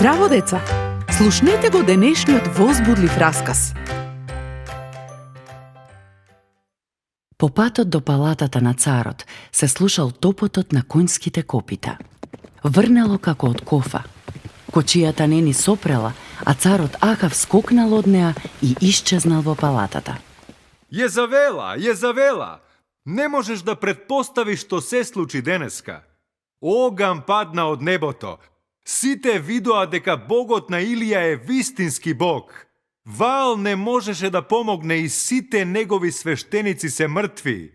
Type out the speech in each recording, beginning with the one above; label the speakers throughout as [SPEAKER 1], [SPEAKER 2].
[SPEAKER 1] Здраво, деца! Слушнете го денешниот возбудлив расказ.
[SPEAKER 2] По патот до палатата на царот се слушал топотот на конските копита. Врнело како од кофа. Кочијата не ни сопрела, а царот Ахав скокнал од неа и исчезнал во палатата.
[SPEAKER 3] Језавела! Не можеш да предпоставиш што се случи денеска. Оган падна од небото. Сите видоа дека богот на Илија е вистински бог. Ваал не можеше да помогне и сите негови свештеници се мртви.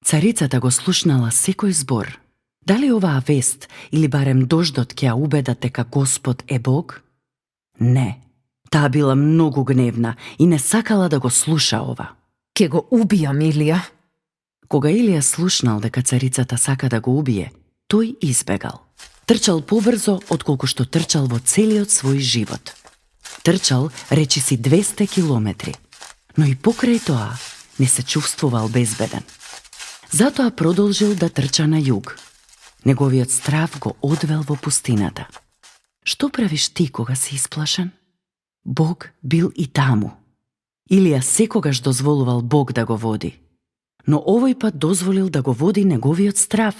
[SPEAKER 2] Царицата го слушнала секој збор. Дали оваа вест или барем дождот ќе ја убедат дека Господ е Бог? Не. Таа била многу гневна и не сакала да го слуша ова.
[SPEAKER 4] Ке го убијам Илија.
[SPEAKER 2] Кога Илија слушнал дека царицата сака да го убие, тој избегал. Трчал побрзо отколку што трчал во целиот свој живот. Трчал речиси 200 километри, но и покрај тоа не се чувствувал безбеден. Затоа продолжил да трча на југ. Неговиот страв го одвел во пустината. Што правиш ти кога си исплашен? Бог бил и таму. Илија секогаш дозволувал Бог да го води, но овој пат дозволил да го води неговиот страв.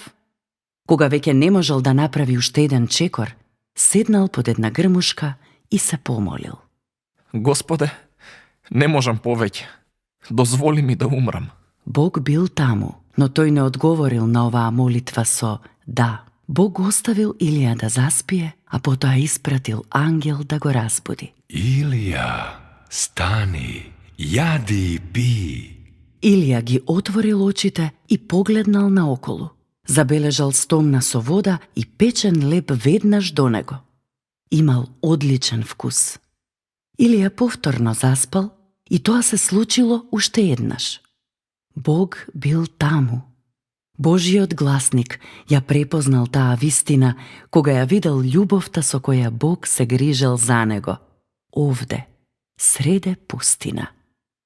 [SPEAKER 2] Кога веќе не можел да направи уште еден чекор, седнал под една грмушка и се помолил.
[SPEAKER 5] Господе, не можам повеќе. Дозволи ми да умрам.
[SPEAKER 2] Бог бил таму, но тој не одговорил на оваа молитва со да. Бог го оставил Илија да заспие, а потоа испратил ангел да го разбуди.
[SPEAKER 6] Илија, стани, јади и пи.
[SPEAKER 2] Илија ги отворил очите и погледнал наоколу. Забележал стомна со вода и печен леб веднаш до него. Имал одличен вкус. Илија повторно заспал и тоа се случило уште еднаш. Бог бил таму. Божиот гласник ја препознал таа вистина кога ја видел љубовта со која Бог се грижел за него. Овде, среде пустина.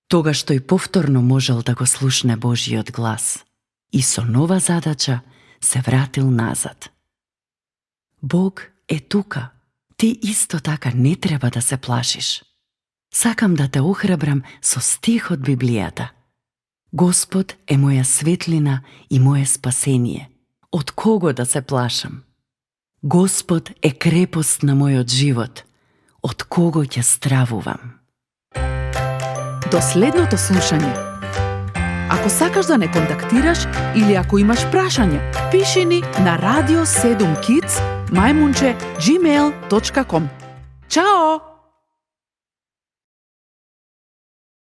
[SPEAKER 2] Тогаш тој повторно можел да го слушне Божиот глас и со нова задача се вратил назад. Бог е тука. Ти исто така не треба да се плашиш. Сакам да те охрабрам со стих од Библијата. Господ е моја светлина и моje спасение. Од кого да се плашам? Господ е крепост на мојот живот. Од кого ќе стравувам?
[SPEAKER 1] До следното слушање. Ако сакаш да не контактираш или ако имаш прашање, пиши ни на radio7kids@gmail.com. Чао!